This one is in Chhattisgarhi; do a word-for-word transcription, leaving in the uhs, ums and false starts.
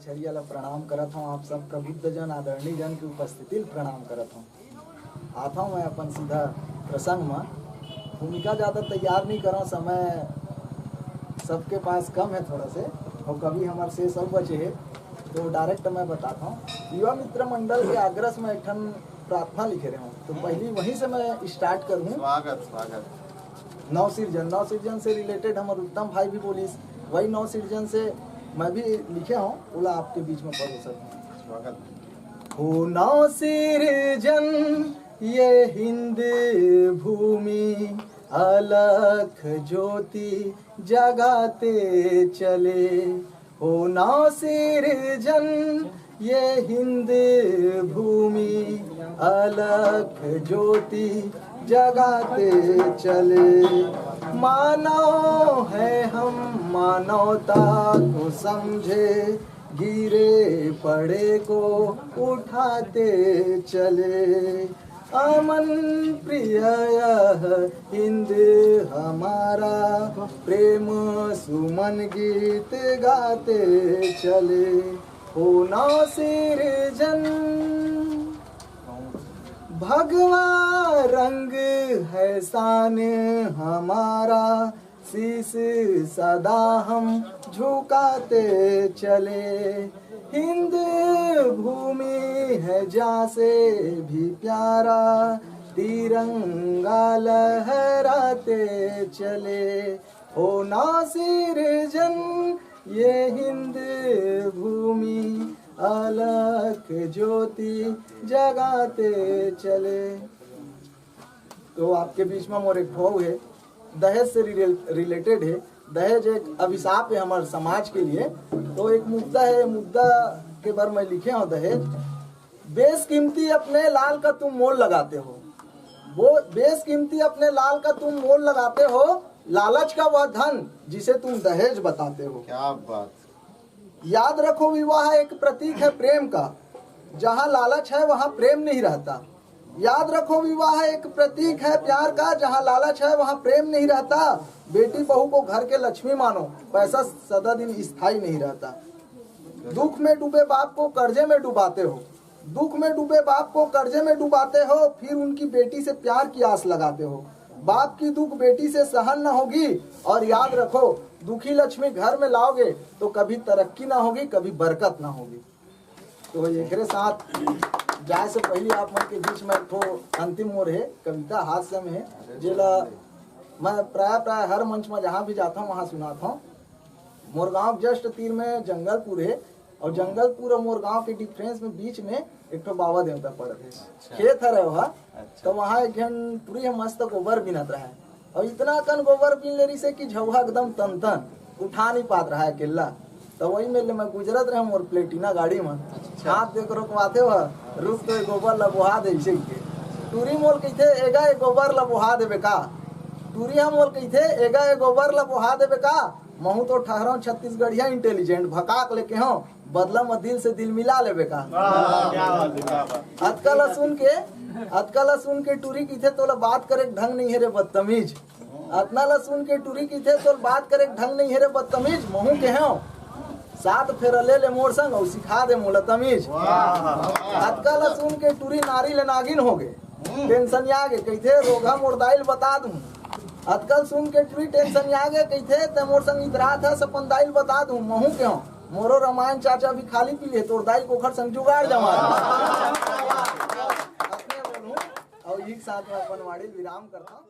छरिया ला प्रणाम करत हूँ, आप सब प्रबुद्ध जन, आदरणीय जन की उपस्थिति ला प्रणाम करत हूँ। आता हूँ मैं अपन सीधा प्रसंग में। भूमिका ज्यादा तैयार नहीं करा, समय सबके पास कम है थोड़ा से, और कवि हमारे से सब बचे है, तो डायरेक्ट मैं बताता हूँ। युवा मित्र मंडल के आग्रह से मैं एक ठन प्रार्थना लिखे रहे हूँ, तो हम्म। पहली वहीं से मैं स्टार्ट करूँ। स्वागत, स्वागत। नव सिरजन, नव सिरजन से रिलेटेड हमर उत्तम भाई भी बोलिस, वही नव सिरजन से मैं भी लिखे हूँ, ओला आपके बीच में परोसत हूँ। स्वागत। हो नव सिरजन ये हिंद भूमि, अलख ज्योति जगाते चले। हो नव सिरजन ये हिंद भूमि, अलख ज्योति जगाते चले। मानव है हम, मानवता को समझे, गिरे पड़े को उठाते चले। अमन प्रिय यह हिंद हमारा, प्रेम सुमन गीत गाते चले। हो नव सिरजन, भगवा रंग है शान हमारा, शीश सदा हम झुकाते चले। हिंद भूमि है जहाँ से भी प्यारा, तिरंगा लहराते चले। हो नव सिरजन ये हिंद भूमि, अलख ज्योति जगाते चले। तो आपके बीच में मोर एक भाव है, दहेज से रिले-, रिलेटेड है। दहेज एक अभिशाप है हमारे समाज के लिए। तो एक मुद्दा है, मुद्दा के बारे में लिखे हो दहेज। बेशकीमती अपने लाल का तुम मोल लगाते हो, वो बेशकीमती अपने लाल का तुम मोल लगाते हो, लालच का वह धन जिसे तुम दहेज बताते हो। क्या बात। याद रखो, विवाह एक प्रतीक है प्रेम का, जहाँ लालच है वहाँ प्रेम नहीं रहता। याद रखो, विवाह एक प्रतीक है प्यार का, जहाँ लालच है वहाँ प्रेम नहीं रहता। बेटी बहू को घर के लक्ष्मी मानो, पैसा सदा दिन स्थायी नहीं रहता। दुख में डूबे बाप को कर्जे में डुबाते हो, दुख में डूबे बाप को कर्जे में डुबाते हो, फिर उनकी बेटी से प्यार की आस लगाते हो। बाप की दुख बेटी से सहन न होगी, और याद रखो, दुखी लक्ष्मी घर में लाओगे तो कभी तरक्की ना होगी, कभी बरकत ना होगी। तो एकरे साथ जाए से पहले आप मन के बीच में एक ठो अंतिम मोर है, कविता हास्य में है, जेला मैं प्राय प्राय हर मंच में जहाँ भी जाता हूँ वहाँ सुनाता हूँ। मोर गांव जस्ट तीर में जंगलपुर है, और जंगलपुर और मोर गांव के डिफरेंस में बीच में एक ठो बाबा देवता पड़त है। अच्छा। खेत हरे वहाँ। अच्छा। तो वहाँ एक झन टुरी है, मस्त गोबर बीनत रहे, और इतना कन गोबर बीन ले रही से कि झौहा एकदम तन तन उठा नहीं पात रहा है अकेला। तो वही में ले मैं गुजरत रहे मोर प्लेटिना गाड़ी में। अच्छा। हाथ देख रोकवाते हुआ, "रुक तो ये गोबर ला बोहा दे," ऐसे ही के। टुरी मोल कहिथे, "एगा ये गोबर ला बोहा देबे का?" टुरी हम मोल कहिथे, "एगा ये गोबर ला बोहा देबे का?" महू तो ठहरव छत्तीसगढ़िया इंटेलिजेंट, भकाक लेके हव, बदला म दिल से दिल मिला लेबे का। वाह, क्या बात है, क्या बात। अतका ला सुन के, अतका ला सुन के टुरी कहिथे, "तोला बात करे के ढंग नहीं है रे बदतमीज।" अतना ला सुन के टुरी कहिथे, "तोर बात करे के ढंग नहीं है रे बदतमीज।" महू के हव, "सात फेरा ले ले मोर संग अउ सिखा दे मोला तमीज।" वाह। अतका ला सुन के टुरी नारी ले नागिन हो गे। हम्म। टेंशन आ गे, कहिथे, "रोगहा मोर दाई ल बता दूं।" अतका ल सुन के टुरी टेंशन आ गे, कहिथे, "ते मोर संग इतरात हस, अपन दाई ल बता दूं।" महू के हव, "मोरो रामायण चाचा भी खाली पी ले, तोर दाई कोखर संग जुगाड़ जमा दे।" अतने बोलूं, अउ एक साथ में अपन वाणी ल विराम करता हूं।